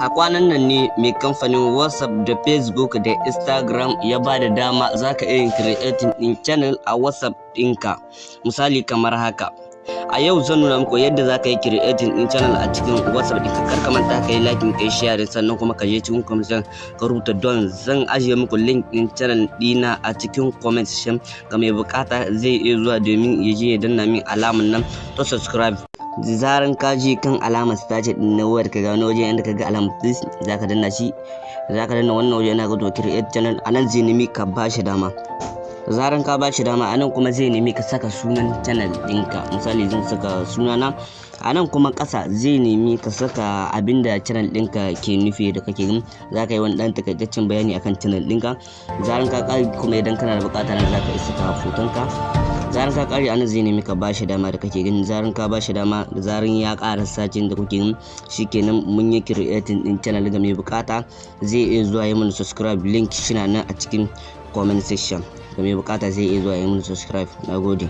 A kwanan nan ne mai kamfanin WhatsApp da Facebook da Instagram ya ba da dama za ka iya creating ɗin channel a WhatsApp ɗinka. Misali kamar haka. A yau zan nuna muku yadda za ka yi creating ɗin channel a cikin WhatsApp ɗinka. Kar ka manta ka yi liking, ka yi share, sannan kuma ka je cikin comment ka rubuta "Don". Zan ajiye muku link ɗin channel ɗina a cikin comment section. Ga mai bukata zai iya zuwa domin ya je ya danna min alamar nan ta subscribe. Da zaran ka je kan alamar start din na wayar ka, ga wani waje inda ka ga alamar plus, za ka danna shi. Za ka danna wannan waje yana ga to create channel. Anan zai nemi ka bashi dama. Da zaran ka bashi dama, anan kuma zai nemi ka saka sunan channel ɗinka. Misali, zan saka sunana. Anan kuma ƙasa zai nemi ka saka abinda channel ɗinka ke nufi. Da kake gani, za ka yi wani ɗan takaitaccen bayani akan channel ɗinka. Zaran ka ƙare kuma, idan kana da buƙata, nan za ka iya saka hotonka. Zaran ka ƙare, anan zai nemi ka bashi dama. Da kake gani, zaran ka bashi dama, da zaran ya ƙara searching, da kuke gani, shikenan mun yi creating ɗin channel. Ga mai buƙata zai iya zuwa yi mana subscribe. Link shi na nan a cikin comment section. Ga mai bukata zai iya zuwa yi mana subscribe. Nagode.